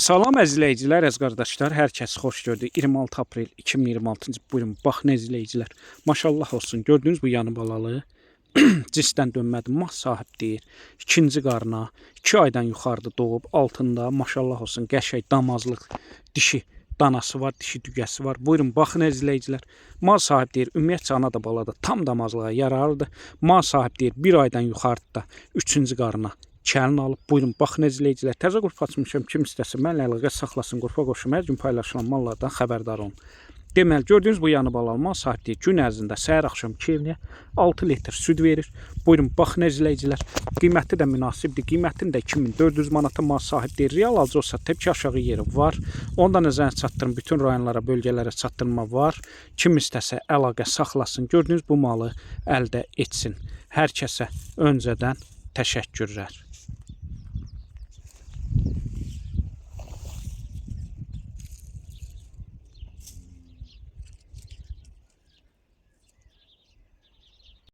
Salam əziz izləyicilər, əziz qardaşlar, hər kəs xoş gördük. 26 aprel 2026-cı buyurun, baxın əziz izləyicilər. Maşallah olsun. Gördünüz bu yanı balalı. Cinsdən dönmədi. Mal sahib deyir. İkinci qarına 2 aydan yuxarıda doğub, altında maşallah olsun qəşəng damazlıq dişi danası var, dişi dügəsi var. Buyurun, baxın əziz izləyicilər. Mal sahib deyir, ümumiyyətcə ana da bala da tam damazlığa yararlıdır. Mal sahib deyir, bir aydan yuxarıda üçüncü qarına kəlin alıb. Buyurun, baxın əziz izləyicilər. Təzə qrup açmışam. Kim istəsə mənimlə əlaqə saxlasın, qrupa qoşum. Hər gün paylaşılan mallardan xəbərdar olun. Deməli, gördüyünüz bu yanı balalı mal sahib deyir, gün ərzində səhər axşam 2 evliyə 6 litr süd verir. Buyurun, baxın əziz izləyicilər. Qiyməti də münasibdir. Qiymətini də 2400 manata mal sahib deyir. Real alıcı olsa təbii ki, aşağı yeri var. Ondan nəzərə çatdırın, bütün rayonlara, bölgələrə çatdırma var. Kim istəsə əlaqə saxlasın. Gördüyünüz bu malı əldə etsin. Hər kəsə öncədən təşəkkürlər.